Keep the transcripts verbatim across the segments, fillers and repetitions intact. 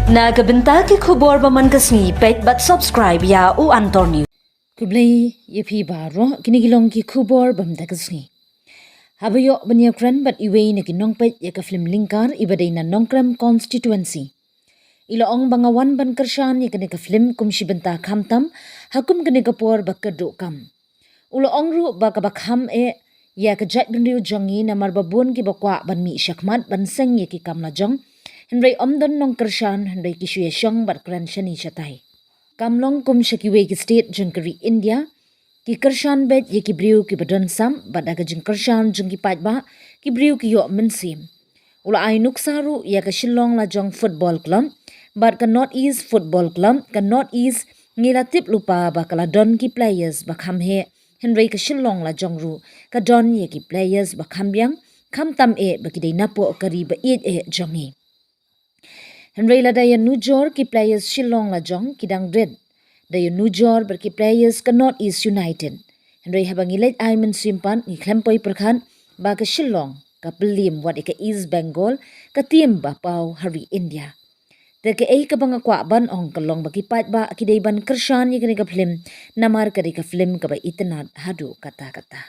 Na ka bynta ki khubor ba man ka sngi, peit bad subscribe ïa u Antor News. Khublei ïa phi baroh, kine ki long ki khubor ba man ka sngi. Haba ïoh ban ïakren bad iwei na ki nongpeit ïa ka film Lyngkar iba dei na Nongkrem constituency, i la ong ba nga wan ban kyrshan ïa kane ka film kum shi bynta khamtam ha kum kane ka por ba kyrduh kam. U la ong ruh ba kaba kham eh ïa ka jaitbynriew jong ngi namar ba bun kiba kwah ban mih shakhmat ban seng ïa ki kam la jong. Hynrei ym don nongkyrshan, hynrei ki shu ïashong bad kren shane shatai. Kam long kum sha kiwei ki state jong ka ri India, ki kyrshan beit ïa ki briew kiba don sam bad da ka jingkyrshan jong ki paidbah, ki briew ki ïoh mynsiem. U la ai nuksa ruh ïa ka Shillong Lajong Football Club bad ka North East Football Club, ka North East ngi la tip lypa ba ka la don ki players ba kham heh, hynrei ka Shillong Lajong ruh ka don ïa ki players ba kham biang, khamtam eh ba ki dei napoh ka ri ba ïeit eh jong ngi. Hynrei lada ïanujor ki players Shillong Lajong ki dang rit da ïanujor bad ki players ka North East United. Hynrei haba ngi leit ai mynsiem pat ngi khlem poi pyrkhat ba ka Shillong ka pynliem wat ïa ka East Bengal, ka team ba paw ha ri India. Te kaei kaba nga kwah ban ong ka long ba ki paidbah ki dei ban kyrshan ïa kane ka film namar ka dei ka film kaba itynnad haduh katta katta.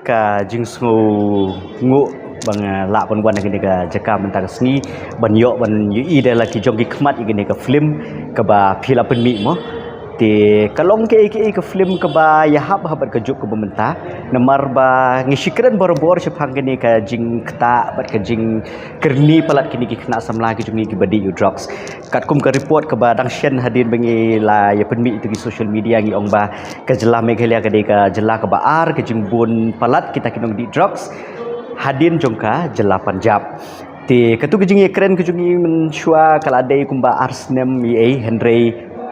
Ka jingsngewnguh ba nga lah ban wan ha kane ka jaka mynta ka sngi ban ïoh ban ïohi da la ki jong ki khmat ïa kane ka film kaba phi la pynmih mo. Te ka long kaei kaei ka film kaba ïahap ha bad ka juk kaba mynta. Namar ba ngi shu kren barabor shaphang kane ka jingktah bad ka jingkyrni palat kine ki khynnah samla ki jong ngi kiba dih ïa u drugs. Katkum ka report kaba dang shen hadien ba ngi la ïa pynmih ïa ki social media ngi ong ba ka jylla Meghalaya ka dei ka jylla kaba ar ka jingbun palat kita ki nongdih drugs hadien jong ka jylla Punjab. Te katu ka jingïakren ka jong ngi mynshuwa ka la dei kumba ar snem ïa ei, hynrei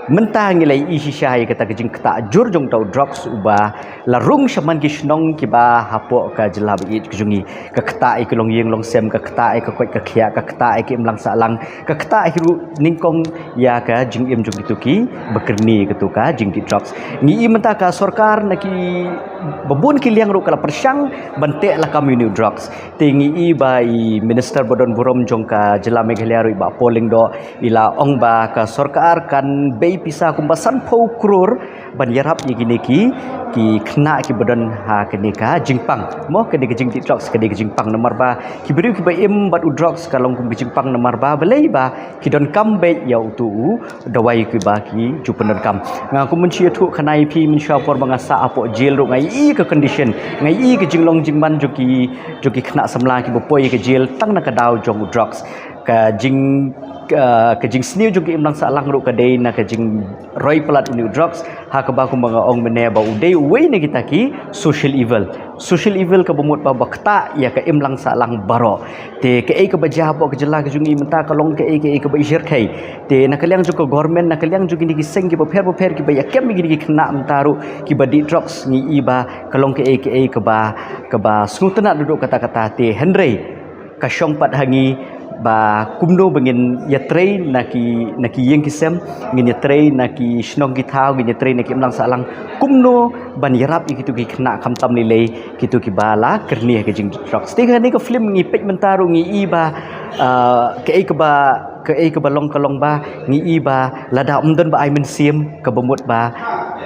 mynta ngi la ïohi shisha ïa kata ka jingktah jur jong uta u drugs uba la rung shaman ki shnong kiba hapoh ka jylla ba ïeit ka jong ngi. Ka ktah ïa ki longïing longsem, ka ktah ïa ka koit ka khiah, ka ktah ïa ki imlang sahlang, ka ktah hi ruh nyngkong ïa ka jingim jong kitu kiba kyrni katu ka jingdih drugs. Ngi i mynta ka sorkar na kiba bun ki liang ruh ka la pyrshang ban teh lakam ïa une u drugs. Te ngi i ba i minister ba don burom jong ka jylla Meghalaya ruh i Bah Paul Lyngdoh i la ong ba ka sorkar kan bei pisa kumba sanphew klur ban ïarap ïa kine ki, ki khynnah kiba don ha kane ka jingpang. Mo, kane ka jingdih drugs ka dei ka jingpang namar ba ki briew kiba im bad u drugs ka long kum ka jingpang namar ba balei ba ki donkam beit ïa utu u dawai kiba ki ju pyndonkam. Nga kum mynta ïathuh khana ïa phi mynshuwa por ba nga sah hapoh jail ruh nga i ka condition, nga i ka jinglong jingman jong ki, jong ki khynnah samla kiba poi ka jail tang na ka daw jong u drugs. Ka jing, ka, ka jingsniew jong ki imlang sahlang ruh ka dei na ka jingroi palat une u drugs, ha kaba kumba nga ong mynne ba u dei uwei na kita ki social evil. Social evil kaba mut ba ba ktah ïa ka imlang sahlang baroh. Te kaei kaba jia hapoh ka jylla ka jong ngi mynta ka long kaei kaei kaba i shyrkhei. Te na ka liang jong ka government, na ka liang jong kine ki seng kiba pher ba pher kiba ïakem ïa kine ki khynnah mynta ruh kiba dih drugs ngi i ba ka long kaei kaei kaba, kaba sngewtynnad duh katta katta. Te hynrei ka shong pat ha ngi ba kumno ba ngin ïatrei na ki, na ki ïing ki sem, ngin ïatrei na ki shnong ki thaw, ngin ïatrei na ki imlang sahlang kumno ban ïarap ïa kitu ki khynnah khamtam lei lei kitu kiba la kyrni ha ka jingdih drugs. Te kane ka film ngi peit mynta ruh ngi i ba, ah, kaei kaba, kaei kaba long ka long ba ngi i ba lada ym don ba ai mynsiem kaba mut ba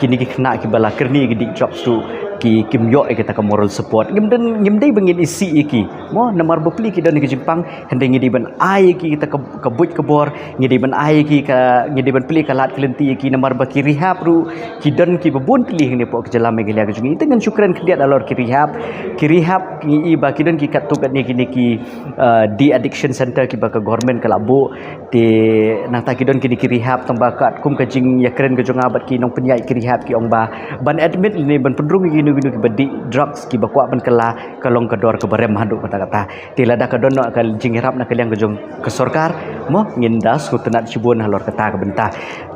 kine ki khynnah kiba la kyrni ïa ki dih drugs ruh ki, kim ïoh ïa kita ka moral support. Ngim don, ngim dei ba ngin isih ïa ki mo, namar ba pli ki don ïa ka jingpang, hynrei ngi dei ban ai ïa ki kita ka, ka buit ka bor, ngi dei ban ai ïa ki ka, ngi dei ban plie ka lad ka lynti ïa ki namar ba ki rehab ruh ki don kiba bun tylli hangne hapoh ka jylla Meghalaya ka jong ngi. Te ngan shu kren khyndiat halor ki rehab. Ki rehab ngi i ba ki don ki katto katne kine ki, uh, de-addiction center kiba ka government ka la buh. Te nangta ki don kine ki rehab tang ba katkum ka jingïakren ka jong nga bad ki nongpynïaid ki rehab ki ong ba ban admit lane ban pynrung ïa kino kino kiba dih drugs kiba kwah ban kylla ka long ka dor kaba rem haduh katta katta. Te lada ka don noh ka jingïarap na ka liang ka jong ka sorkar mo, ngin da sngewtynnad shibun halor kata ka bynta.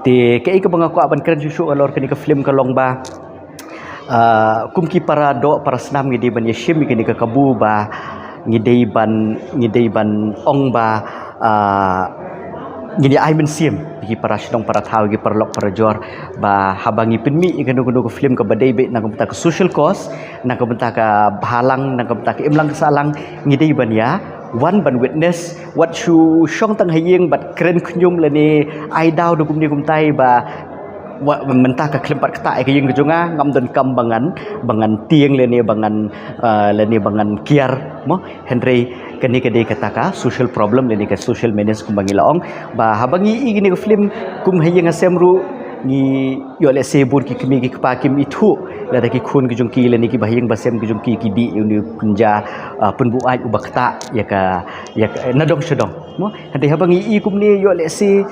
Te kaei kaba nga kwah ban kren shuh shuh halor kane ka film ka long ba, ah, kum ki para doh para snam ngi dei ban ïashim ïa kane ka kabu ba ngi dei ban, ngi dei ban ong ba, ah, ngin ïa ai mynsiem ïa ki para shnong para thaw, ïa ki paralok parajor ba haba ngi pynmih ïa kano kano ka film kaba dei beit na ka bynta ka social cause, na ka bynta ka bhalang, na ka bynta ka imlang ka sahlang, ngi dei ban ïa Wan ban witness, wat shu shong tang ha ïing bad kren khñium lane ai daw da kumne kumtai ba, wa, mynta ka khlem pat ktah ïa ka ïing ka jong nga, ngam don kam ba ngan, ba ngan tieng lane ba ngan, ah, lane ba ngan kiar mo. Hynrei kane ka dei kata ka social problem lane ka social menace kumba ngi la ong. Ba haba ngi ïohi kane ka film kum ha ïing ha sem ruh, ngi ïoh lehse bun ki kmie ki kpa kim ithuh lada ki khun ki jong ki lane ki bahaïing bahasem ki jong ki ki dih ïa une u kynja, ah, pynbuaid uba ktah ïa ka, ïa ka, na dong sha dong mo. Hynrei haba ngi ïohi kumne, ïoh lehse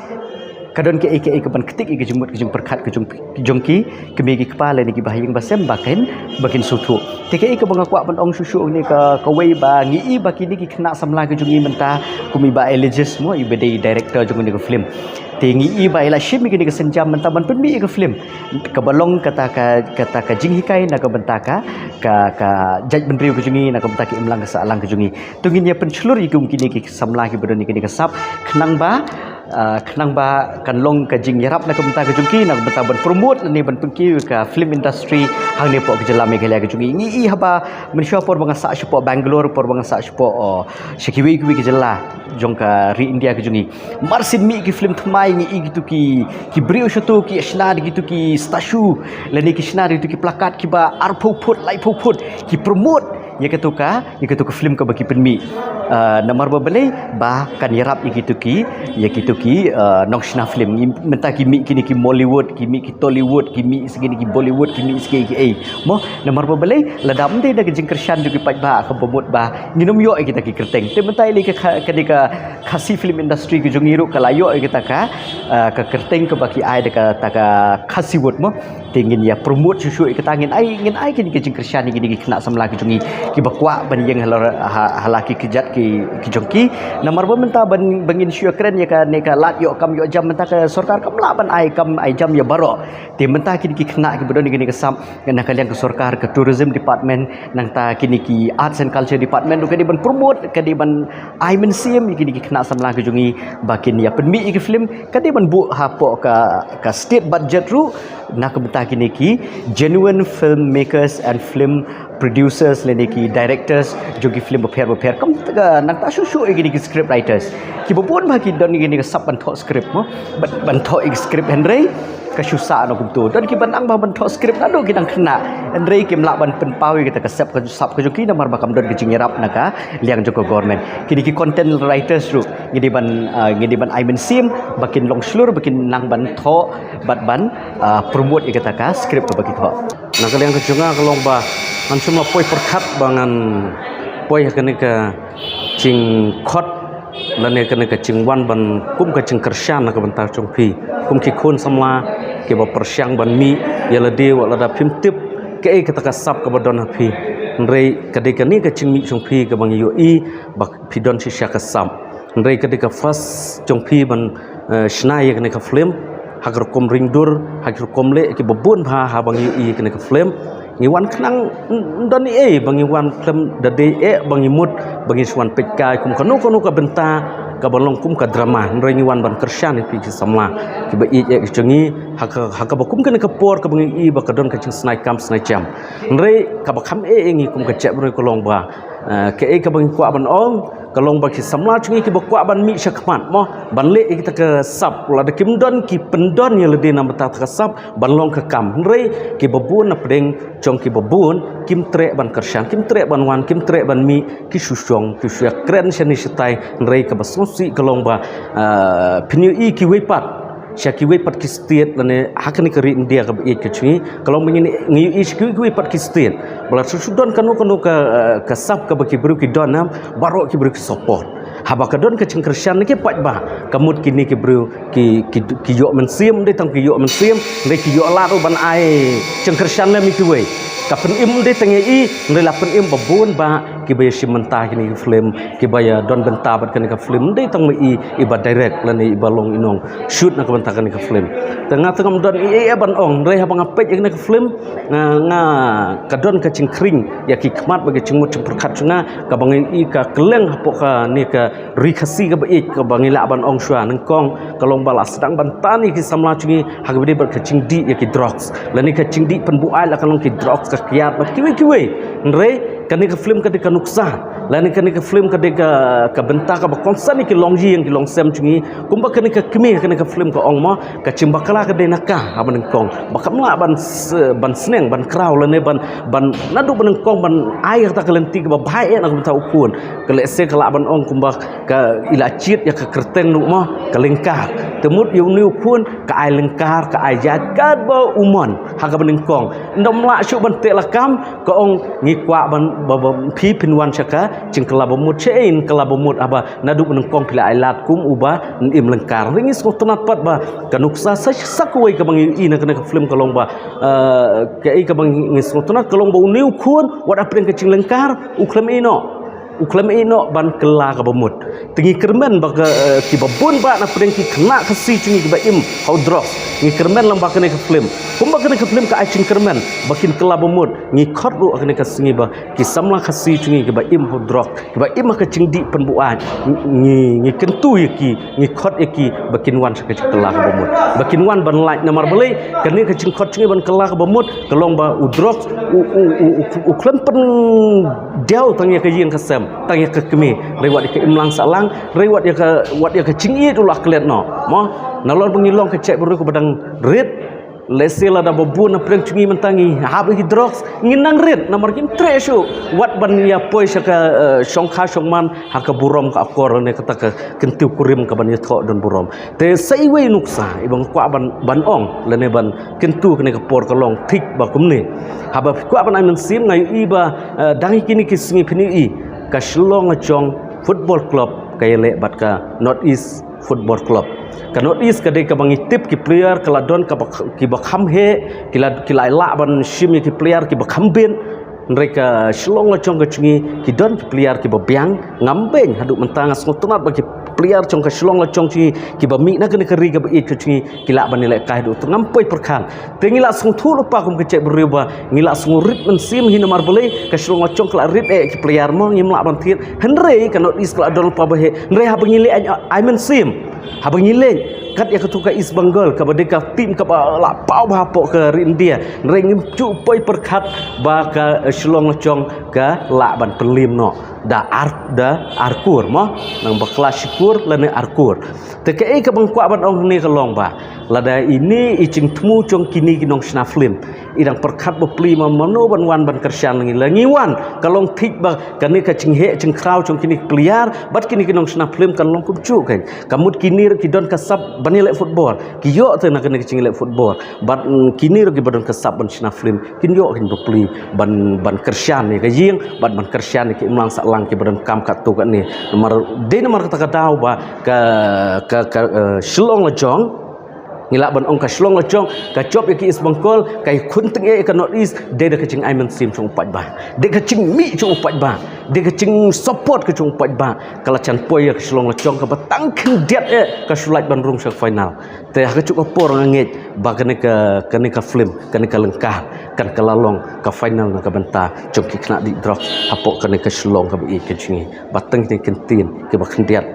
ka don kaei kaei kaban ktik ïa ka jingmut ka jingpyrkhat ka jong, jong ki kmie ki kpa lane ki bahaïing bahasem ba kin, ba kin sngewthuh. Te kaei kaba nga kwah ban ong shuh shuh ne ka, kawei ba ngi ïohi ba kine ki khynnah samla ki jong ngi mynta, kum i Bah Elijah mo, iba dei director jong kane ka film. Te ngi ïohi ba i la shim ïa kane ka sienjam mynta ban pynmih ïa ka film. Kaba long kata ka, kata ka jinghikai na ka bynta ka, ka, ka jaitbynriew ka jong ngi, na ka bynta ka imlang ka sahlang ka jong ngi. To ngin ïa pynshlur ïa ki, um, kine ki samla kiba don ïa kane ka sap, khnang ba, ah, khnang ba kan long ka jingïarap na ka bynta ka jong ki, na ka bynta ban promote lane ban pynkiew ïa ka film industry hangne hapoh ka jylla Meghalaya ka jong ngi. Ngi ïohi haba mynshuwa por ba nga sah shapoh Bangalore, por ba nga sah shapoh, oh, sha kiwei kiwei ki jylla jong ka ri India ka jong ngi. Mar sien mih ki film thymmai ngi ïohi kito ki, ki briew shato ki shna da kito ki statue lane ki shna da kito ki plakat kiba arphew phut, laiphew phut, ki promote ïa kato ka, ïa kato ka film kaba ki pynmih. Ah, namar ba balei, ba kan ïarap ïa kito ki, ïa kito ki, ah, nongshna film. Ngi mynta ki mih kine ki Mollywood, ki mih ki Tollywood, ki mih sha kine ki Bollywood, ki mih sha kine ki ei. Mo, namar ba balei, lada ym dei da ka jingkyrshan jong ki paidbah kaba mut ba ngin ym ïoh ïa kita ki kyrteng. Te mynta ïa lei ka, ka, ka dei ka Khasi film industry ka jong ngi ruh ka la ïoh ïa kita ka, ah, ka kyrteng kaba ki ai da kata ka Khasiwood mo. Te ngin ïa promote shuh shuh ïa kita, ngin ai, ngin ai kine ki jingkyrshan ïa kine ki khynnah samla ki jong ngi kiba kwah ban ïeng ha la, ha, ha la ki kjat ki, ki jong ki. Namar ba mynta ban, ba ngin shu ïa kren ïa kane ka lad ïoh kam ïoh jam, mynta ka sorkar kam lah ban ai kam ai jam ïa baroh. Te mynta kine ki khynnah kiba don ïa kine ki sap, na ka liang ka sorkar, ka tourism department, nangta kine ki arts and culture department ruh ka dei ban promote, ka dei ban ai mynsiem ïa kine ki khynnah samla ki jong ngi ba kin ïa pynmih ïa ki film, ka dei ban buh hapoh ka, ka state budget ruh na ka bynta kine ki genuine filmmakers and film producers lane ki directors jong ki film bapher bapher. Kam ka nangta shuh shuh ïa kine ki script writers. Kiba bun bha ki don ïa kine ki sap ban thoh script mo, ban, ban thoh ïa ki script, hynrei ka shu sah noh kumto. Don kiba nang bha ban thoh script naduh ki dang khynnah, hynrei kim lah ban pynpaw ïa kita ka sap ka, sap ka jong ki namar ba kam don ka jingïarap na ka liang jong ka government. Kine ki content writers ruh ngi dei ban, ah, ngi dei ban ai mynsiem ba kin long shlur, ba kin nang ban thoh bad ban, ah, promote ïa kata ka script kaba ki thoh. Na ka liang ka jong nga ka long ba ngan shym la poi pyrkhat ba ngan poi ha kane ka jingkhot lane kane ka jingwan ban kum ka jingkyrshan na ka bynta jong phi kum ki khun samla kiba pyrshang ban mih ïa lade, wat lada phim tip kaei kata ka sap kaba don ha phi. Hynrei ka dei kane ka jingmih jong phi kaba ngi ïohi ba phi don shisha ka sap. Hynrei ka dei ka first jong phi ban, eh, shna ïa kane ka film ha ka rukom ring dur, ha ka rukom leh kiba bun bha haba ngi ïohi ïa kane ka film. Ngi wan khnang, n-, n-, don ei ei ba ngi wan khlem da dei eh ba ngi mut ba ngi shu wan peit kai kum kano kano ka bynta kaba long kum ka drama. Hynrei ngi wan ban kyrshan ïa phi ki samla kiba ïeit eh ki jong ngi ha ka, ha kaba kum kane ka por kaba ngi ïohi ba ka don ka jingsnai kam snai jam. Hynrei kaba kham eh eh ngi kum ka jaitbynriew ka long ba, eh, kaei kaba ngi kwah ban ong, ka long ba ki samla jong ngi kiba kwah ban mih sha khmat mo, ban leh ïa kita ka sap, lada kim don ki pyndon ïa lade na bynta ka sap ban long ka kam. Hynrei kiba bun na pdeng jong kiba bun kim treh ban kyrshan, kim treh ban wan, kim treh ban mih, ki shu shong, ki shu ïa kren shane shatai. Hynrei kaba sngewsih ka long ba, ah, phin ïohi kiwei pat sha kiwei pat ki state lane ha kane ka ri India kaba ïeit ka jong ngi, ka long ba ngi, ngi ïohi sha kiwei, kiwei pat ki state ba lada shu don kano kano ka, eh, ka sap kaba ki briew ki don, em, baroh ki briew ki support. Haba ka don ka jingkyrshan na ki paidbah, ka mut kine ki briew ki, ki, ki ïoh mynsiem, ym dei tang ki ïoh mynsiem, hynrei ki ïoh lad ruh ban ai jingkyrshan lem ïa kiwei. Ka pynim ym dei tang ïa i, hynrei la pynim ba bun bah kiba ïa shim bynta kine ki film, kiba ïa don bynta bad kane ka film, ym dei tang ma i iba direct lane iba long i nong shoot na ka bynta kane ka film. Te nga te ngam don ei ei ban ong, hynrei haba nga peit ïa kane ka film, nga, nga, ka don ka jingkhring ïa ki khmat bad ka jingmut jingpyrkhat jong nga, kaba ngi ïohi ka kylleng hapoh kane ka ri Khasi kaba ïeit kaba ngi lah ban ong shuwa nyngkong, ka long ba la sdang ban tan ïa ki samla jong ngi ha kaba ïadei bad ka jingdih ïa ki drugs lane ka jingdih pynbuaid, la ka long ki drugs, ka kiad bad kiwei kiwei. Hynrei kane ka film ka dei ka nuksa Lane kane ka film ka dei ka, ka bynta kaba kongsan ïa ki longïing ki longsem jong ngi. Kumba kane ka kmie kane ka film ka ong mo, ka jingbakla ka dei na ka haba nyngkong, ba kam lah ban s-, ban sneng, ban kraw lane ban, ban naduh ba nyngkong ban ai kata ka lynti kaba bha eh na ka bynta u khun. Ka lehse ka lah ban ong kumba ka i la jied ïa ka kyrteng ruh mo, ka lyngkar. Te mut ïa une u khun ka ai lyngkar, ka ai ïaid katba u mon ha kaba nyngkong. Ym lah shuh ban teh lakam, ka ong ngi kwah ban ba, ba phi phin wan sha ka jingkylla ba mut. Shaei yn kylla ba mut haba naduh ba nyngkong phi la ai lad kum uba im lyngkar? Hynrei ngi sngewtynnat pat ba ka nuksa sa, sa kawei kaba ngi ïohi na kane ka film ka long ba, eh, kaei kaba ngi sngewtynnat ka long ba une u khun wat hapdeng ka jinglyngkar u khlem ïeh noh, u khlem ïeh noh ban kylla kaba mut. Te ngi kyrmen ba ka, eh, kiba bun bah na pdeng ki khynnah Khasi jong ngi kiba im ha u drugs. Ngi kyrmen lyngba kane ka film. Kumba kane ka film ka ai jingkyrmen ba kin kylla ba mut, ngi khot ruh ha kane ka sngi ba ki samla Khasi jong ngi kiba im ha u drugs, kiba im ha ka jingdih pynbuaid, ngi, ngi kyntu ïa ki, ngi khot ïa ki ba kin wan sha ka jingkylla kaba mut, ba kin wan ban lait. Namar balei? Kane ka jingkhot jong ngi ban kylla kaba mut ka long ba u drugs u, u, u, u, u khlem pyndiaw tang ïa ka ïing ka sem, tang ïa ka kmie, hynrei wat ïa ka imlang sahlang, hynrei wat ïa ka, wat ïa ka jingïeit u la klet noh mo. Nalor ba ngi long ka jaitbynriew kaba dang rit, lehse lada ba bun na pdeng jong ngi mynta ngi hap ïa ki drugs, ngin nang rit namar ngim treh shuh wat ban ïa poi sha ka, eh, shongkha shongman ha ka burom ka akor ne kata ka kyntiew kurim kaban ïathoh don burom. Te sa iwei i nuksa iba nga kwah ban, ban ong lane ban kyntu kane ka por ka long thik ba kumne. Haba phi kwah ban ai mynsiem, nga ïohi ba, eh, dang ïa kine ki sngi phin ïohi ka Shillong Lajong Football Club ka ïaleh bad ka North East Football Club. Ka North East ka dei kaba ngi tip ki player ka la don kaba, kiba kham heh, ki la, ki la lah ban shim ïa ki player kiba kham bit. Hynrei ka Shillong Lajong ka jong ngi ki don ki player kiba biang, ngam beiñ haduh mynta. Nga sngewtynnat ba ki player jong ka Shillong Lajong jong ngi kiba mih na kane ka ri kaba ïeit ka jong ngi ki lah ban ïalehkai haduh te ngam poi pyrkhat. Te ngi la sngewthuh lypa kum ka jaitbynriew ba ngi la sngew rit mynsiem hi. Namar balei? Ka Shillong Lajong ka la rit eh ki player mo, ngim lah ban thied. Hynrei ka North East ka la don lypa ba heh. Hynrei haba ngi leh ai, ai mynsiem, haba ngi leh kat ïa katu ka East Bengal kaba dei ka team kaba la paw bha hapoh ka ri India, hynrei ngim ju poi pyrkhat ba ka, eh, Shillong Lajong ka lah ban pynliem noh da ar, da ar kur mo, nang bakla shi kur lane ar kur. Te kaei kaba nga kwah ban ong hangne ka long ba lada ine i jingthmu jong kine ki nongshna film i dang pyrkhat bapli ma mano ban wan ban kyrshan ngi, la ngi wan ka long thik ba kane ka jingheh jingkhraw jong kine ki player bad kine ki nongshna film kan long kumjuh. Kan ka mut kine ruh ki don ka sap ban ïaleh football, ki ïoh te na kane ka jingleh football. Bad, mm, kine ruh kiba don ka sap ban shna film kin ïoh kin bapli ban, ban kyrshan ïa ka ïing bad ban kyrshan ïa ki imlang sahlang kiba donkam katto katne. Namar, dei namar kata ka daw ba ka, ka, ka, eh, Shillong Lajong, ngi lah ban ong ka Shillong Lajong ka jop ïa ka East Bengal, ka ïakhun tyngeh ïa ka North East, dei da ka jingai mynsiem jong u paidbah, dei ka jingmih jong u paidbah, dei ka jingsupport ka jong u paidbah ka la jan poi ïa ka Shillong Lajong kaba tang khyndiat eh ka shu lait ban rung sha final. Te ha kajuh ka por nga ngeit ba kane ka, kane ka film, kane ka lyngkar kan ka la long ka final na ka bynta jong ki khynnah dih drugs hapoh kane ka Shillong kaba ïeit ka jong ngi. Ba tang kine ki ktien kiba khyndiat